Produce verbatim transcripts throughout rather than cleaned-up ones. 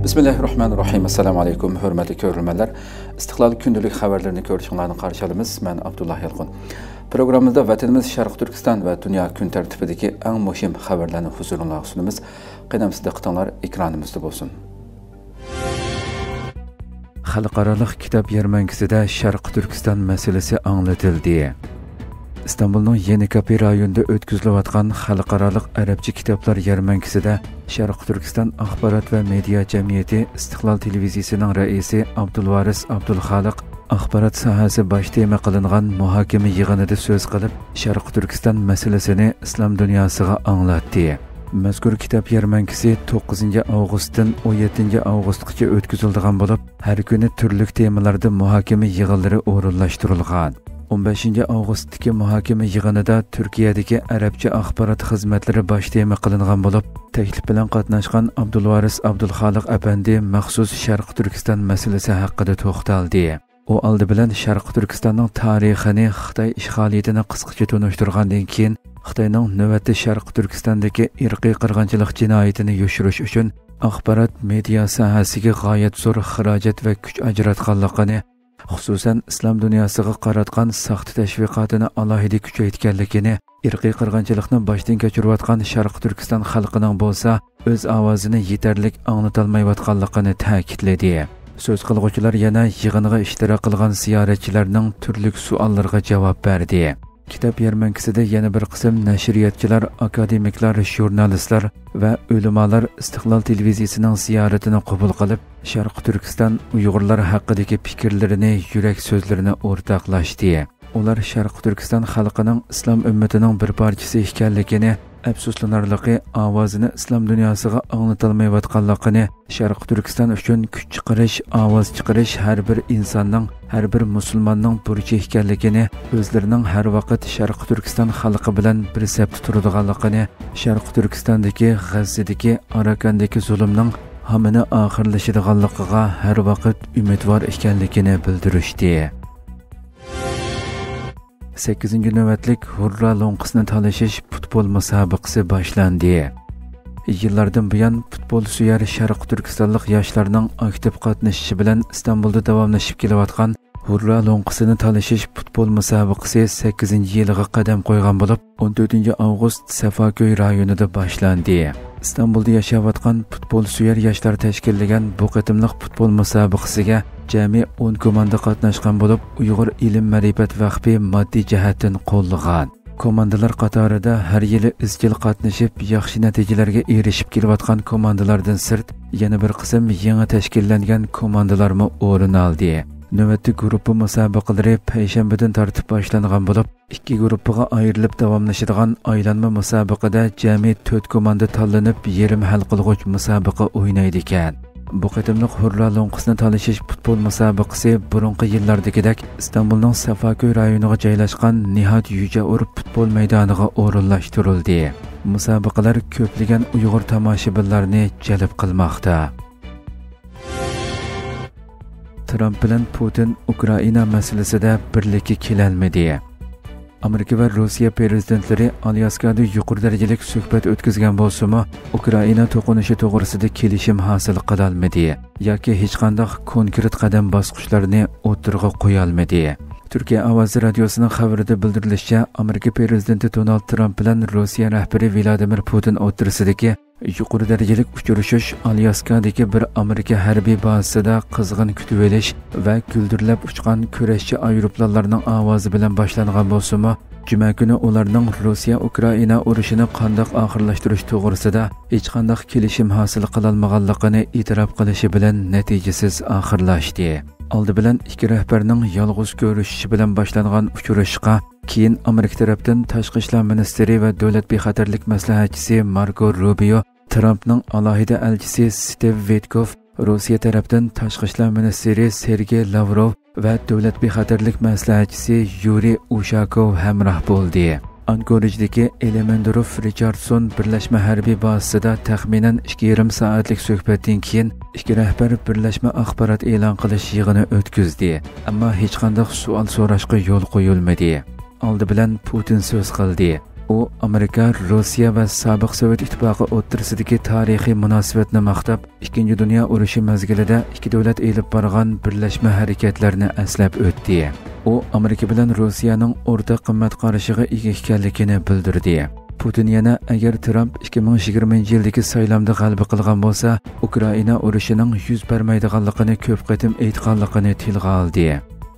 بىسمىللاھىررەھمانىررەھىم. ئەسسالامۇ ئەلەيكۇم، ھۆرمەتلىك كۆرۈرمەنلەر. ئىستىقلال كۈندىلىك خەۋەرلىرىنى كۆرۈشۈڭلارنى قارشى ئالىمىز. مەن ئابدۇللا يالقۇن. پروگراممىمىزدا ۋەتىنىمىز شەرقىي تۈركىستان ۋە دۇنيا كۈن تەرتىپىدىكى ئەڭ مۇھىم خەۋەرلەرنى ھۇزۇرۇڭلارغا سۇنىمىز. قېنى ئەمىسە دىققىتىڭلار ئېكرانىمىزدا بولسۇن. خەلقئارالىق كىتاب يەرمەنكىسىدە شەرقىي تۈركىستان مەسىلىسى ئاڭلىتىلدى. ئىستانبۇلنىڭ يېنىكاپى رايونىدا ئۆتكۈزۈلۈۋاتقان خەلقئارالىق ئەرەبچە كىتابلار يەرمەنكىسىدە شەرقىي تۈركىستان ئاخبارات ۋە مېدىيا جەمئىيىتى ئىستىقلال تېلېۋىزىيىسىنىڭ رەئىسى ئابدۇلۋارىس ئابدۇلخالىق ئاخبارات ساھەسى باش تېما قىلىنغان مۇھاكىمە يىغىنىدا سۆز قىلىپ، شەرقىي تۈركىستان مەسىلىسىنى ئىسلام دۇنياسىغا ئاڭلاتتى. مەزكۇر كىتاب يەرمەنكىسى توققۇزىنچى ئاۋغۇستتىن ئون يەتتىنچى ئاۋغۇستقىچە ئۆتكۈزۈلىدىغان بولۇپ، ھەر كۈنى تۈرلۈك تېمىلاردا مۇھاكىمە يىغىنلىرى ئورۇنلاشتۇرۇلغان. ئون بەشىنچى ئاۋغۇستتىكى مۇھاكىمە يىغىنىدا تۈركىيەدىكى ئەرەبچە ئاخبارات خىزمەتلىرى باش تېما قىلىنغان بولۇپ، تەكلىپ بىلەن قاتناشقان ئابدۇلۋارىس ئابدۇلخالىق ئەپەندى مەخسۇس شەرقىي تۈركىستان مەسىلىسى ھەققىدە توختالدى. ئۇ ئالدى بىلەن شەرقىي تۈركىستاننىڭ تارىخىنى، خىتاي ئىشغالىيىتىنى قىسقىچە تونۇشتۇرغاندىن كېيىن، خىتاينىڭ نۆۋەتتە شەرقىي تۈركىستاندىكى ئىرقىي قىرغىنچىلىق جىنايىتىنى يوشۇرۇش ئۈچۈن ئاخبارات، مېدىيا ساھەسىگە غايەت زور خىراجەت ۋە كۈچ ئاجراتقانلىقىنى، خۇسۇسەن، ئىسلام دۇنياسىغا قاراتقان ساختا تەشۋىقاتىنى ئالاھىدە كۈچەيتكەنلىكىنى، ئىرقىي قىرغىنچىلىقنى باشتىن كەچۈرۈۋاتقان شەرقىي تۈركىستان خەلقىنىڭ بولسا ئۆز ئاۋازىنى يېتەرلىك ئاڭلىتالمايۋاتقانلىقىنى تەكىتلىدى. سۆز قىلغۇچىلار يەنە يىغىنغا ئىشتىراك قىلغان زىيارەتچىلەرنىڭ تۈرلۈك سوئاللىرىغا جاۋاب بەردى. كىتاب يەرمەنكىسىدە يەنە بىر قىسىم نەشرىياتچىلار، ئاكادېمىكلار، ژۇرنالىستلار ۋە ئۆلىمالار ئىستىقلال تېلېۋىزىيىسىنىڭ زىيارىتىنى قوبۇل قىلىپ، شەرقىي تۈركىستان ئۇيغۇرلار ھەققىدىكى پىكىرلىرىنى، يۈرەك سۆزلىرىنى ئورتاقلاشتى. ئۇلار شەرقىي تۈركىستان خەلقىنىڭ ئىسلام ئۈممىتىنىڭ بىر پارچىسى ئىكەنلىكىنى، ئەپسۇسلىنارلىقى، ئاۋازىنى ئىسلام دۇنياسىغا ئاڭلىتالمايۋاتقانلىقىنى، شەرقىي تۈركىستان ئۈچۈن كۈچ چىقىرىش، ئاۋاز چىقىرىش ھەر بىر ئىنساننىڭ، ھەر بىر مۇسۇلماننىڭ بۇرچى ئىكەنلىكىنى، ئۆزلىرىنىڭ ھەر ۋاقىت شەرقىي تۈركىستان خەلقى بىلەن بىر سەپتە تۇرىدىغانلىقىنى، شەرقىي تۈركىستاندىكى، غەززىدىكى، ئاراكاندىكى زۇلۇمنىڭ ھامىنى ئاخىرلىشىدىغانلىقىغا ھەر ۋاقىت ئۈمىدۋار ئىكەنلىكىنى بىلدۈرۈشتى. سەككىزىنچى نۆۋەتلىك ھۇررا لوڭقىسىنى تالىشىش پۇتبول مۇسابىقىسى باشلاندى. يىللاردىن بۇيان پۇتبول سۆيەر شەرقىي تۈركىستانلىق ياشلارنىڭ ئاكتىپ قاتنىشىشى بىلەن ئىستانبۇلدا داۋاملىشىپ كېلىۋاتقان ھۇررا لوڭقىسىنى تالىشىش پۇتبول مۇسابىقىسى سەككىزىنچى يىلىغا قەدەم قويغان بولۇپ، ئون تۆتىنچى ئاۋغۇست سەفاكۆي رايونىدا باشلاندى. ئىستانبۇلدا ياشاۋاتقان پۇتبول سۆيەر ياشلار تەشكىللىگەن بۇ قېتىملىق پۇتبول مۇسابىقىسىگە جەمئىي ئون كوماندا قاتناشقان بولۇپ، ئۇيغۇر ئىلىم مەرىپەت ۋەخپى ماددىي جەھەتتىن قوللىغان. كوماندىلار قاتارىدا ھەر يىلى ئىزچىل قاتنىشىپ، ياخشى نەتىجىلەرگە ئېرىشىپ كېلىۋاتقان كوماندىلاردىن سىرت، يەنە بىر قىسىم يېڭى تەشكىللەنگەن كوماندىلارمۇ ئورۇن ئالدى. نۆۋەتتە گۇرۇپپا مۇسابىقىلىرى پەيشەنبىدىن تارتىپ باشلانغان بولۇپ، ئىككى گۇرۇپپىغا ئايرىلىپ داۋاملىشىدىغان ئايلانما مۇسابىقىدە جەمئىي تۆت كوماندا تاللىنىپ، يېرىم ھەل قىلغۇچ مۇسابىقە ئوينايدىكەن. بۇ قېتىملىق ھۇررا لوڭقىسىنى تالىشىش پۇتبول مۇسابىقىسى بۇرۇنقى يىللاردىكىدەك ئىستانبۇلنىڭ سافاكۆي رايونىغا جايلاشقان نىھاد يۈجەئۇر پۇتبول مەيدانىغا ئورۇنلاشتۇرۇلدى. مۇسابىقىلەر كۆپلىگەن ئۇيغۇر تاماشىبىنلارنى جەلپ قىلماقتا. ترامپ بىلەن پۇتىن ئۇكرائىنا مەسىلىسىدە بىرلىككە كېلەلمىدى. ئامېرىكا ۋە روسىيە پرېزىدېنتلىرى ئالياسكادا يۇقىرى دەرىجىلىك سۆھبەت ئۆتكۈزگەن بولسىمۇ، ئۇكرائىنا توقۇنۇشى توغرىسىدا كېلىشىم ھاسىل قىلالمىدى ياكى ھېچقانداق كونكرېت قەدەم باسقۇچلارنى ئوتتۇرىغا قويالمىدى. تۈركىيە ئاۋازى رادىيوسىنىڭ خەۋىرىدە بىلدۈرۈلۈشىچە، ئامېرىكا پرېزىدېنتى دونالد ترامپ بىلەن روسىيە رەھبىرى ۋلادىمىر پۇتىن ئوتتۇرىسىدىكى يۇقىرى دەرىجىلىك ئۇچرىشىش ئالياسكادىكى بىر ئامېرىكا ھەربىي بازىسىدا قىزغىن كۈتۈۋېلىش ۋە گۈلدۈرلەپ ئۇچقان كۈرەشچى ئايروپىلانلارنىڭ ئاۋازى بىلەن باشلانغان بولسىمۇ، جۈمە كۈنى ئۇلارنىڭ روسىيە ئۇكرائىنا ئۇرۇشىنى قانداق ئاخىرلاشتۇرۇش توغرىسىدا ھېچقانداق كېلىشىم ھاسىل قىلالمىغانلىقىنى ئېتىراپ قىلىشى بىلەن نەتىجىسىز ئاخىرلاشتى. ئالدى بىلەن ئىككى رەھبەرنىڭ يالغۇز كۆرۈشۈشى بىلەن باشلانغان ئۇچرىشىشقا كېيىن ئامېرىكا تەرەپتىن تاشقى ئىشلار مىنىستىرى ۋە دۆلەت بىخەتەرلىك مەسلىھەتچىسى ماركو روبىيو، ترامپنىڭ ئالاھىدە ئەلچىسى ستېۋ ۋىتكوف، روسىيە تەرەپتىن تاشقى ئىشلار مىنىستىرى سېرگېي لاۋروف ۋە دۆلەت بىخەتەرلىك مەسلىھەتچىسى يۇرىي ئۇشاكوۋ ھەمراھ بولدى. ئانكورىجدىكى ئېلېمېندروف رىچاردسون بىرلەشمە ھەربىي بازىسىدا تەخمىنەن ئىككى يېرىم سائەتلىك سۆھبەتتىن كېيىن، ئىككى رەھبەر بىرلەشمە ئاخبارات ئېلان قىلىش يىغىنى ئۆتكۈزدى، ئەمما ھېچقانداق سوئال سوراشقا يول قويۇلمىدى. ئالدى بىلەن پۇتىن سۆز قىلدى. ئۇ ئامېرىكا، روسىيە ۋە سابىق سوۋېت ئىتتىپاقى ئوتتۇرىسىدىكى تارىخىي مۇناسىۋەتنى ماختاپ، ئىككىنچى دۇنيا ئۇرۇشى مەزگىلىدە ئىككى دۆلەت ئېلىپ بارغان بىرلەشمە ھەرىكەتلەرنى ئەسلەپ ئۆتتى. ئۇ ئامېرىكا بىلەن روسىيەنىڭ ئورتاق قىممەت قارىشىغا ئىگە ئىكەنلىكىنى بىلدۈردى. پۇتىن يەنە، ئەگەر ترامپ ئىككى مىڭ يىگىرمىنچى يىلدىكى سايلامدا غەلىبە قىلغان بولسا، ئۇكرائىنا ئۇرۇشىنىڭ يۈز بەرمەيدىغانلىقىنى كۆپ قېتىم ئېيتقانلىقىنى تىلغا ئالدى.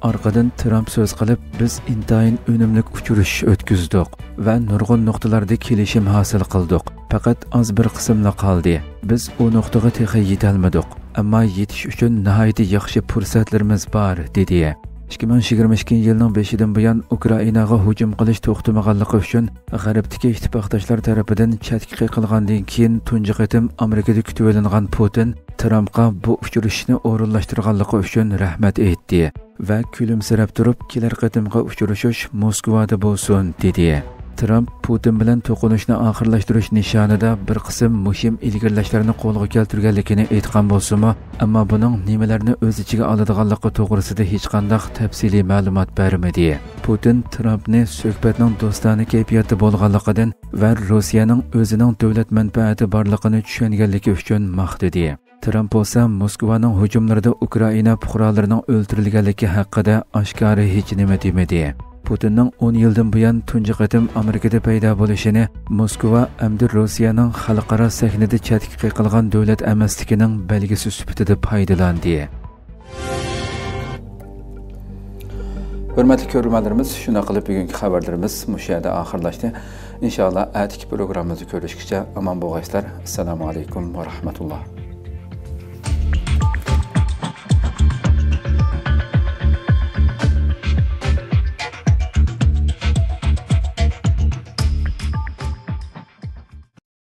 ئارقىدىن ترامپ سۆز قىلىپ، بىز ئىنتايىن ئۈنۈملۈك ئۇچرىشىش ئۆتكۈزدۇق ۋە نۇرغۇن نۇقتىلاردا كېلىشىم ھاسىل قىلدۇق. پەقەت ئاز بىر قىسىملا قالدى. بىز ئۇ نۇقتىغا تېخى يېتەلمىدۇق. ئەمما يېتىش ئۈچۈن ناھايىتى ياخشى پۇرسەتلىرىمىز بار، دېدى. ئىككى مىڭ يىگىرمە ئىككىنچى يىلنىڭ بېشىدىن بۇيان ئۇكرائىناغا ھۇجۇم قىلىش توختىمىغانلىقى ئۈچۈن، غەربتىكى ئىتتىپاقداشلار تەرىپىدىن چەتكە قېقىلغاندىن كېيىن تۇنجى قېتىم ئامېرىكىدا كۈتۈۋېلىنغان پۇتىن ترامپقا بۇ ئۇچرىشىشنى ئورۇنلاشتۇرغانلىقى ئۈچۈن رەھمەت ئېيتتى ۋە كۈلۈمسىرەپ تۇرۇپ، كېلەر قېتىمقى ئۇچرىشىش موسكۋادا بولسۇن، دېدى. ترامپ پۇتىن بىلەن توقۇنۇشنى ئاخىرلاشتۇرۇش نىشانىدا بىر قىسىم مۇھىم ئىلگىرىلەشلەرنى قولغا كەلتۈرگەنلىكىنى ئېيتقان بولسىمۇ، ئەمما بۇنىڭ نېمىلەرنى ئۆز ئىچىگە ئالىدىغانلىقى توغرىسىدا ھېچقانداق تەپسىلىي مەلۇمات بەرمىدى. پۇتىن ترامپنى سۆھبەتنىڭ دوستانە كەيپىياتتا بولغانلىقىدىن ۋە روسىيەنىڭ ئۆزىنىڭ دۆلەت مەنپەئەتى بارلىقىنى چۈشەنگەنلىكى ئۈچۈن ماختىدى. ترامپ بولسا موسكۋانىڭ ھۇجۇملىرىدا ئۇكرائىنا پۇقرالىرىنىڭ ئۆلتۈرۈلگەنلىكى ھەققىدە ئاشكارا ھېچنېمە دېمىدى. پۇتىننىڭ ئون يىلدىن بۇيان تۇنجى قېتىم ئامېرىكىدا پەيدا بولۇشىنى موسكۋا ئەمدى روسىيەنىڭ خەلقئارا سەھنىدە چەتكە قېقىلغان دۆلەت ئەمەسلىكىنىڭ بەلگىسى سۈپىتىدە پايدىلاندى. ھۆرمەتلىك كۆرۈرمەنلىرىمىز، شۇنداق قىلىپ بۈگۈنكى خەۋەرلىرىمىز مۇشۇ يەردە ئاخىرلاشتى. ئىنشائاللا، ئەتىكى پروگراممىمىزدا كۆرۈشكىچە ئامان بولغايسىلەر. ئەسسالامۇ ئەلەيكۇم ۋە رەھمەتۇللا.